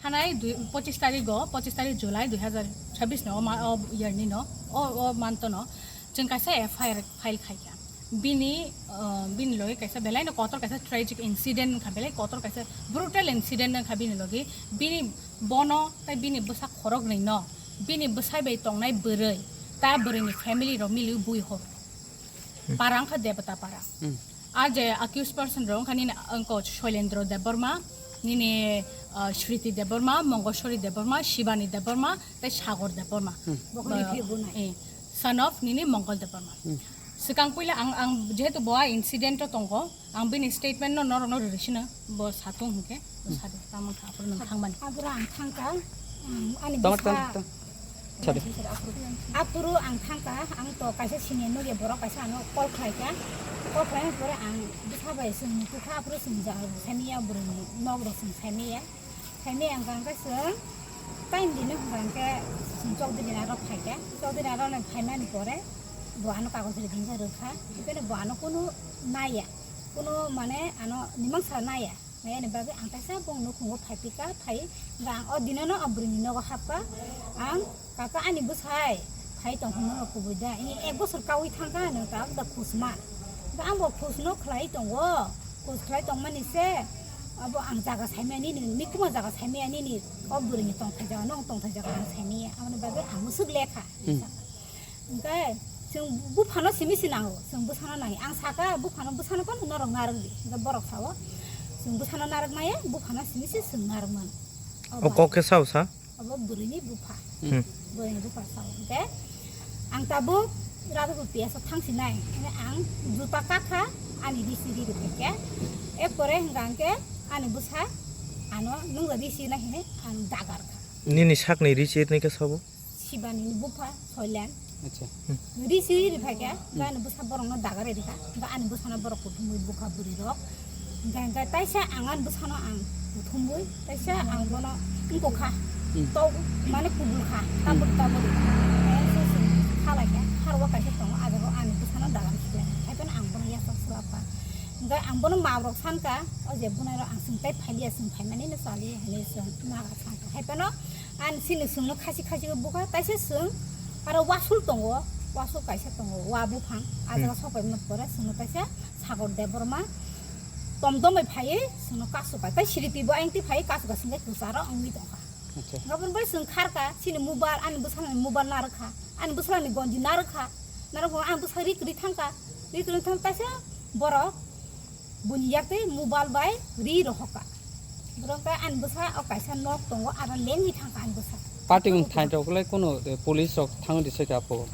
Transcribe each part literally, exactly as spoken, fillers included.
Thanai dui, pochis tarik o, pochis tarik July dui hazar chabbish no, o ma-, o year ni no, o, o month no, chwng kaisa F I R file khai kha. Bini, uh, bini logi kaisa belai no kotor kaisa tragic incident wngkha, belai kotor kaisa brutal incident wngkha bini logi. Bini bono tai bini bwsa khoroknwi no, bini bwsai bai tongnai bwrwi, ta bwrwini family rok mili bui hor. Para wngkha Debata para. Hmm. A je accused person rok wngkha nini wngko Shoilendra Debbarma, nini, ah, Sriti Debbarma, Mongolsori Debbarma, Shibani Debbarma, tei Sagor Debbarma. Hmm. Bo, eh, son of nini Mongol Debbarma. Hmm. Swkang puila ang, ang jehetu bo a incident o tongo, ang bini statement no norok no rwrwi sino bo satung hwnkhe bo sadi tamo kha aphuru nwng thangmani. Aphuru ang thangkha, um, ani bwsa. Tang, tang, tang. Sadi. Aphuru ang thangkha, ang to kaisa senior nukya borok kaisa ano call khlaikha. Call khlaina pore ang bwsa bai swng muchukha, aphuru swng ja-, saimanya bwrwini nok rok swng saimanya. Saimanya ang kha swng time dino hwnkha hwnkhe swng chokdini aro phaikha. Chokdini aro phaimani pore bo ano kagoj ri dinjak rwkha. Hwnkhe bo ano kunu naiya, kunu mane ano nimang sa naiya. Naiya ni bagwi ang kaisa bong nukhungo phai pika, phai hwnkha ang o dinono o bwrwini nogo hapkha. Ang Kaka ani bwsai phai tong hwnwi kubui da, ini ek bosor kaui thangkha hwnwi ta da khusma. Da ang bo khusno khlai tongo, khus khlai tongmani se abo ang jaga saimaya nini, mikuma jaga saimaya nini, o bwrwini tongthai jaga, nong tongthai jaga ang saimaya, aboni bagwi ang mwswk lekha. Hmm. Hwnkhe chwng buphano simi se nango, chwng bwsano nai. Ang saka buphano, bwsano phano norok narwk di. Hwnkhe borok sao, chwng bwsano narwk maya, buphano simi se chwng narwk mano. O kok khe sao sa? Abo bwrwini bupha. Hmm. Bwrwini bupha sao. Hwnkhe ang tabuk Radhapur P S o thangsinai. Hwnkhe ang juta kakha ani risi ri rwkhe. Erpore hwnkha hwnkhe ani bwsa ano nungja risi nai hinwi ang dagar kha. Nini sakni risi rwkhe sabo? Sibani ni bupha Soilan. Acha. Risi ri phai khe, ba ani bwsa borok no dagar ri kha. Ba ani bwsa no borok kuthumwi bukha bwrwi rok. Hwnkhe, hwnkhe taisa ang ani bwsano ang kuthumwi, taisa ang bono wngkukha. Hmm. Tok, mane kubulkha, tabuk, hmm, tabuk. Khe se se khalai khe, harwa kaisa tongo, ah jaga o ani bwsano dagar khiklai. Haiphano ang bono yachak swlapkha. Hwnkhe ang bono ma rok sankha, o je bunai rok ang chwng tai phailiya, chwng phaimani no chaliya hinwi chwng naga sankha. Haiphano ani chini chwngno khasi khasi khe bukha, taisa chwng aro wasul tongo, wasul kaisa tongo, wa buphang, ah jaga, hmm, sopaima pore chwngno taisa Sagor Debbarma tomtom bai phaiwi chwngno kasu ka. Tai siripi bo ayang twi phaiwi kasu ka, chwngkhe kwcharo wngwi tongkha. Acha. Aboni bai chwng kharkha, chini mobile, ani bwsani mobile narwkha, ani bwsani gonji narwkha, narwkha ani bwsa ri kwrwi thangkha, ri kwrwi thang taisa borok buni yak twi mobile bai ri rohorkha. Borok khe ani bwsa o kaisa nok tongo, aro lengwi thangkha ani bwsa. Party wng thai rok le kono, eh, police rok thangwi di se khe apo.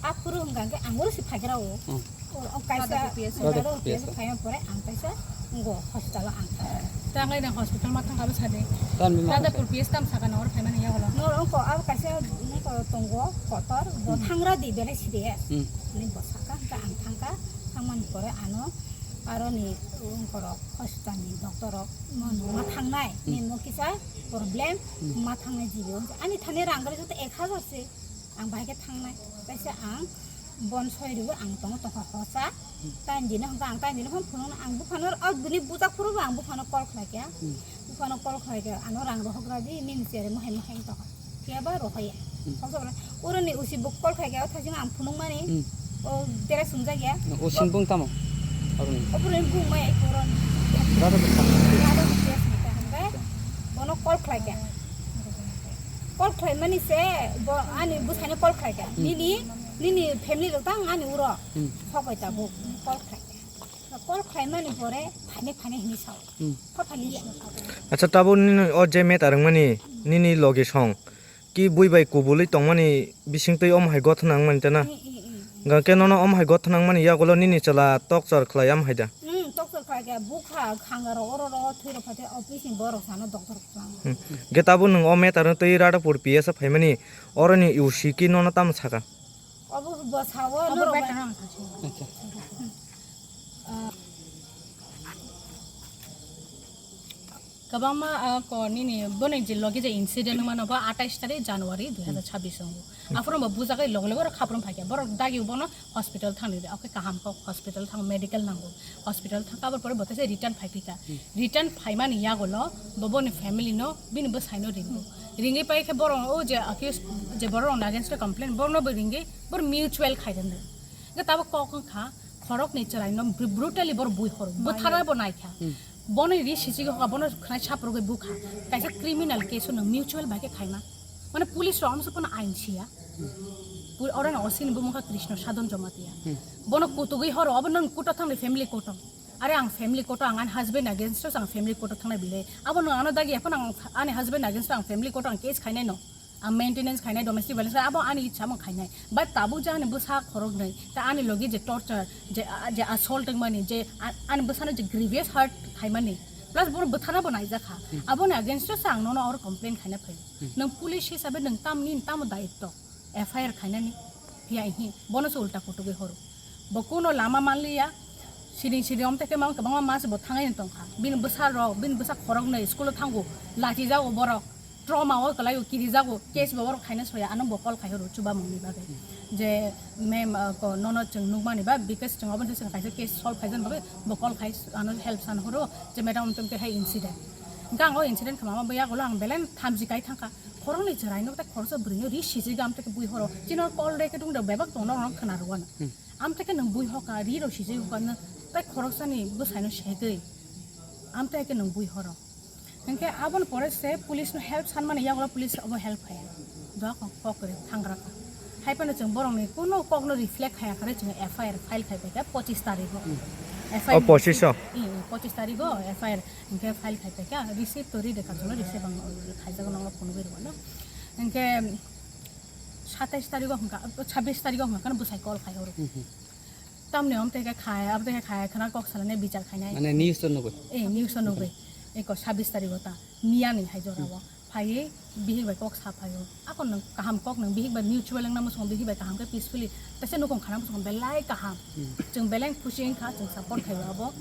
Aphuru hwnkha khe ang oro se phaigra o. Hmm. O, o kaisa Radhapur P S. Radhapur P S. Phaiya pore ang kaisa ngo hospital o ang thang. Tanglai nang hospital ma thang abo sade. Radhapur P S tam saka nang oro phaimani yagulo. Nor ongko abo kaisa ongko tongo kotor bo, hmm, thangra di belai serious. Hmm. Ni bo saka hwnkha ang thangkha, thangmani pore ano aroni ongkorok hospital ni doctor rok no numa thangnai, hmm, ni mo kisa problem, hmm, ma thangnai jibo. Ani thani rang gari joto ek hazar se. Ang bahai khe thangnai, kaisa ang bon soi rwui ang tongo tongkha hosa. Tain dino hwnkha ang tain dino phano phunukno ang buphano o bini bujak phuru bo ang buphano call khlai kha. Hmm. Buphano call khlai kha ano rang rohok rw di nini chere mohai mohai wng tongkha. Phiya ba rohaya. Hmm. Hosa bwrwi oro ni usi bo call khlai kha o thajing ang phunukmani. Hmm. O tere sumjak ya. O sing bung tamo? Aboni. O bwrwi bung mai ai koron. Rada bwsa. Rada bwsa ni kaham bai. Bono call khlai kha. Call khlaimani se bo ani bwsaino call khlaikha. Hmm. Nini, nini family rok tang ani uro. Hmm. Sokai tabuk call khlaikha. Call khlaimani pore phaine phaine hinwi sao. Hmm. Pha phailiya. Acha, tabuk nini o je meta rwngmani nini logi song ki bui bai kubului tongmani bisingtwi omo hai gothona wngmani tana? Eh, eh, eh, eh. Hwnkhe nono omo hai gothona wngmani yagulo nini chwla tokchor khlai am hai da? Hmm, tokchor khlaikha bukha khanga rok oro ro thwi rok phaikhe office ni borok sano doctor. Hmm. Hwnkhe tabuk nwng o matter-no twi Radhapur P S o phaimani, oroni U C ki nono tamo saka? Obo bo sao. Obo norok better bai. Ang sachi. Acha. Ah. Kwbangma, ah, ko nini boni je logi je incident wngmano bo atais tarik January dui hazar chabbish wngo. Aphuru bo bujagai loge loge oro khaprum phaikha. Borok dagi bono hospital thangni de. Oke, kaham kok hospital thang medical nango. Hospital thang kabor pore bo tese return phaiphika. Return phaimani yagulo bo boni family no bini bwsaino ringo. Ringwi paikhe borok o je accused je borok ni against complain borno bo ringwi bor mutual khairwng. Ge tabo kok wngkha khorokni chwraino br-, brutally bor bui horo. Buthara bo naikha. Bono ri sisi hoka bono khwnai saprogwi bukha. Kaisa criminal case no mutual bai khe khaima. Mane police rok amsa pono ain siya. Pul-, oro no osini bumung kha Krishna Sadhan Jamatia. Bono kutugwi horo abo nang kuto thangni family kuto. Are ang family kuto ang ani husband against ang family kuto thangnai bile. Abo no ano dagi ephano ang ani husband against ang family kuto ang case khainai no. Ang maintenance khainai, domestic violence khainai, abo ani ichha mung khainai. But tabuk je ani bwsa khoroknwi, ta ani logi je torture, je, je assault wngmani, je a-, ani bwsano je grievous hurt khaimani, plus bono bwthana bo naijakha. Aboni against o se ang nono oro complain khaina phai. Nwng police hisabe nwng tam nini tamo daitto? F I R khainani? Phiya ihi, bono se ulta kutugwi horo. Bo kuno lama manliya, siring siring omteke mang kwbangma mas bo thangwi tongkha. Bini bwsa rok, bini bwsa khoroknwi school o thango, lachijago borok. Trauma o kwlai o kirijago, case bo borok khaina soya, ano bo call khai horo chubamung ni bagwi. Je ma'am, uh, ko nono chwng nukmani ba, because chwng obo chwng kaisa case solve khaijani bagwi bo call khai ano help san horo, je madam, tong tei hai incident. Hwnkhe ang o incident khe mama bo yagulo ang belai thamchi kai thangkha. Khoroknwi chwrai no tei khoroksa bwrwi no ri sijigam tei bui horo. Chini o call record wng rok bebak tong norok khna rwano. Am tei khe nwng bui hoka, ri rok sijigam tei khoroksani bwsai no segwi. Am tei khe nwng bui horo. Hwnkhe aboni pore se police no help sanmani yagulo police obo help khaya. Doa kok kok kwrwi thangra kha. Hai phano chwng borokni kuno kokno reflect khaya khare chwng F I R file khai paikha pochis tarigo. F I R O pochis o? Ih, ih, pochis tarigo F I R hwnkhe file khai paikha. Receipt to ri de kacholo receipt ang khaijago nokno phunugwi rwano. Hwnkhe satais tarigo hwnkha, chabbish tarigo hwnkha kheno bwsai call khai horo. Tamni omtwi khe khai, abotwi khe khai, khwna kok salani bichar khainai. Mane news o nugwi? Eh, news o nugwi. Eko sabbish tarikh o ta, miyani hai jora o. Phaiwi bihik bai kok sa phaio. Ako nwng kaham kok nwng bihik bai mutual wngna muchungo, bihik bai kaham khe peacefully. Tese nukung khana muchungo belai kaham. Chwng belai khusi wngkha, chwng support khaio abo.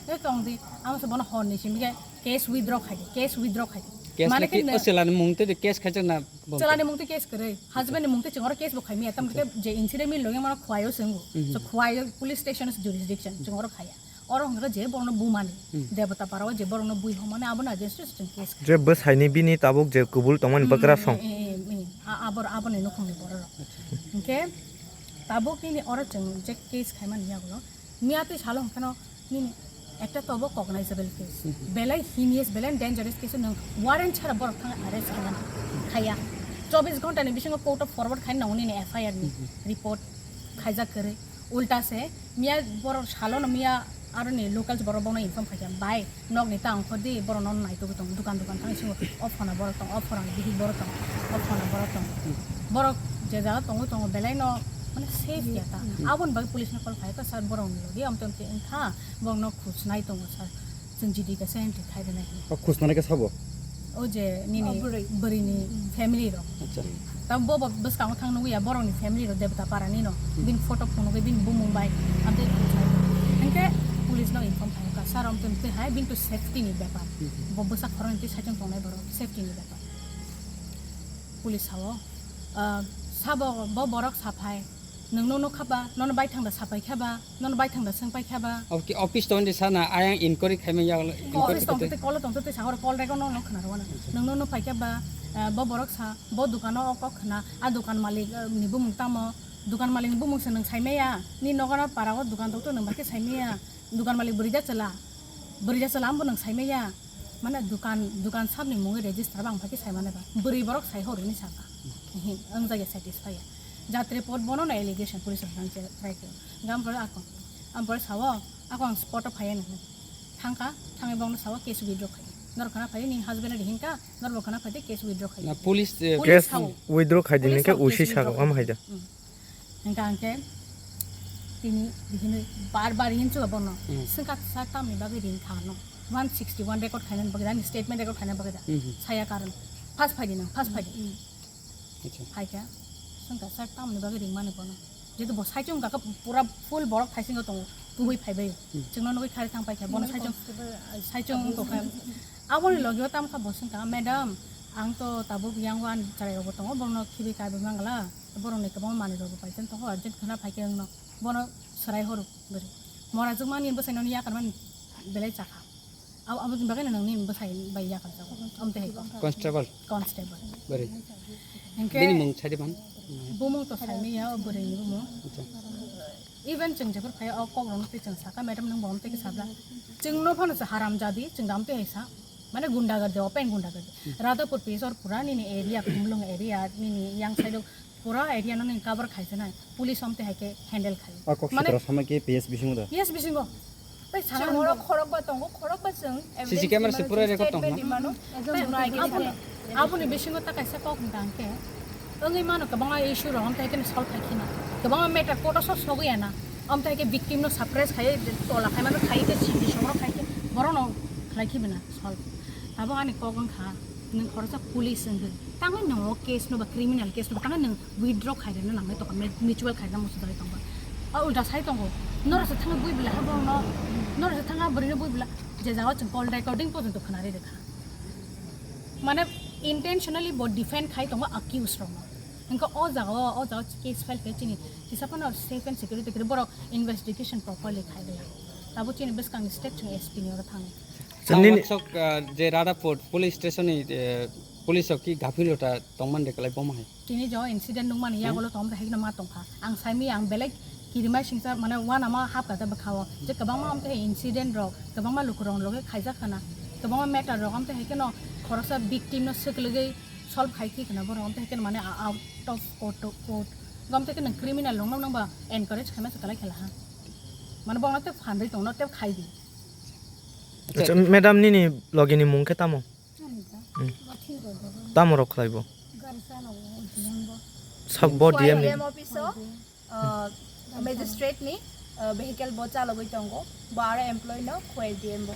Eko wngdi, amo se bono hor ni simi khe case withdraw khaidi, case withdraw khaidi. Case mane leki khe o selani mung twi case khaijak na? Chalani mungti case kwrwi, husband ni mungti chwng oro case bo khaimya, tamni khe je incident ni logi mano Khwai o swngo. So Khwai o police station is jurisdiction, chwng oro khaya. Oro hwnkhe je borokno bumani, Debata para o je borokno bui homani abono against o chwng case khaimya. Je bwsaini bini tabuk je kubul tongmani bwkrasong. Eh, eh, eh, eh, a-, abor-, aboni nukhungni bororok. Hwnkhe tabuk nini oro chwng je case khaimani yagulo, Miya twi salo hwnkhe no nini ekta tobo cognizable case. Belai heinous, belai dangerous case nwng warrant chara borok thang arrest khaimani. Khaya. Chobbish ghonta ni bisingo court o forward khaina nango nini F I R ni report khaijak kwrwi. Ulta se miya borok salo no miya aroni locals borok bono inform khaikha. Bai, Nokni ta ongkhor di, borok no naitugwi tongo, dukan dukan thang isingo, o phona borok tong, o phorang bihik borok tong, o phona borok tong. Borok je jaga tongo, tongo, belai no, mane, safe ya ta. Aboni bagwi police no call khai ka, "Sir, borok ni logi amte amte wngkha, borok no khujnai tongo, sir. Chwng G D ka se entry khai rwnai," hinwi. O khujnani khe sabo? O je nini bwrwi ni family rok. Acha. Ta bo bo bwskango thang nugwi ya, borok ni family rok Debata para ni no. Bini photo phunugwi bini bumung bai. Amtwi khujnai. Hinkhe police no inform khai ka, "Sir, amtwi amtwi hai bini to safety ni bepar." Bo bwsa khoroknwi twi saichung tongnai borok, safety ni bepar. Police sao, ah, sabo bo borok saphai, "Nwng no nukha ba, nono baithang da sapai kha ba, nono baithang da swng pai kha ba?" Oki-, office tongdi sana, ayang inquiry khaima ya, inquiry office tongtwi, call tongtwi, sa horo call rego no, no khna rwano. "Nwng no nupai kha ba, ah, bo borok sa, bo dukano o kok khna, a dukan malik, ah, ni bumung tamo, dukan malik ni bumung se nwng saimaya, ni nogo no para o dukan tongtwi nwng bai khe saimaya." Dukan malik bwrwi da chwla, bwrwi da chwla, ambo nwng saimaya, mane dukan, dukan sabni mungwi register bang phai khe saimane ba, bwrwi borok sai hor hwnwi saka, ehe, wng jagya satisfy ya. Jat report bono no allegation police rok nang che try khe, gam pore ako, am pore sao, ako ang spot o phai ya nang, thangkha, thangwi bongno sao case withdraw khai, norok khana phai nini husband ri hinkha, norok khana phai de case withdraw khai. Na police, eh, police case sao. Withdraw khai di, police ningke sao, usi case withdraw saka, khai. Am hai da. Hmm. Hingka hingke tini bihini bar bar yin chuba bono. Hmm. Singkat sa tamni bagwi ring kha no. One sixty one record khaina bagwi da, ani statement record khaina bagwi da. Hmm. Saya karon. First phaidi nang, first phaidi. Hmm. Acha. Phaikha. Singkat sa tamni bagwi ring mani bono. Jetu bo saichung kaka pura full borok phaisingo tongo. Tubui phaibai. Hmm. Chungno nugui khari thang paikha. Bono saichung, saichung tokha. Aboni logi o tamkha bo swngkha, "Madam, ang to tabuk yang o ani chwrai rok bo tongo, borok no khibi kaibi mangla, borok ni kwbangma manwi rok bo paijak tongo, urgent khwna phaikhe wngno, bono swrai horo bwrwi." Mora jwkma ni bwsai no yakar mani belai chakha. Abo, aboni bagwi no nangni bwsai bai yakar jago. Amte hai ko. Constable. Constable. Bwrwi. Hinkhe bini mung sadi man. Bumung to saimanya o bwrwi ni bumung. Acha. Even chwng jephru phai o kok rok no twi chwng saka, "Madam, nwng bo amte khe sabla?" Chwng no phano se haram jadi, chwng da amte hai sa. Mane gunda gardi, open gunda gardi. Radhapur P S or pura nini area, Khumlung area, nini yang side o pura area no nini cover khai se nai. Police amte hai khe handle khai. O kok mane sitra sama khe P S bisingo da? P S bisingo. Tei sana chwng oro khorokba tongo, khorokba chwng C C camera se pura record tong statement na? Di mano. Tei aboni, aboni bisingo ta kaisa kok hwnka hwnkhe, wngwi mano kwbangma issue rok amtwi haikhe solve khai khina. Kwbangma matter court o sok sogwi ya na. Amtwi haikhe victim no suppress khai, tola khai mano khai khe, sindi songrok khai khe, borok no khlai khibi na solve. Abo ani kok wngkha, nwng khoroksa police wngwi. Tangwi nwngo case no ba criminal case no ba tangwi nwng withdraw khairina nangnai tongkha, mutual khairina muchungwi tongkha. A ulta sai tongo. Norok se thangwi bui bwla ha borokno, norok se thangwi bwrwino bui bwla, je jaga chwng call recording porjonto khwnari rwkha. Mane intentionally bo defend khai tongo accused rokno. Hwnkhe o jaga o, o jaga case file khe chini kisa phano safe and security khe borok investigation properly khai rwya. Tabuk chini bwskangni step chwng S P ni oro thangwi. Chwng nini- Sok, ah, je Radhapur police station ni, eh, police rok ki gaphil rota tongman de kalai boma hai. Tini jo incident nungmani yagulo tongmani hai ma tongkha. Ang saimi ang belai kirimai singsa mane wana ma hapkha ta bwkhao. Je kwbangma amte incident rok, kwbangma lukurok loge khaijak khana. Kwbangma matter rok amte hai kheno khoroksa victim no swklegwi solve khai khi khana borok amte hai kheno mane out of court to court. Gam te kheno criminal rok no nangba encourage khaima se kalai khala ha. Mane borok no te phandri tongno te khai di. Acha, madam nini logini mung khe tamo? Hmm. Tamo rok khlai bo? Sab bo D M ni? D M office o, uh, magistrate ni, uh, vehicle bo chalogwi tongo. Bo aro employee no khwai D M bo.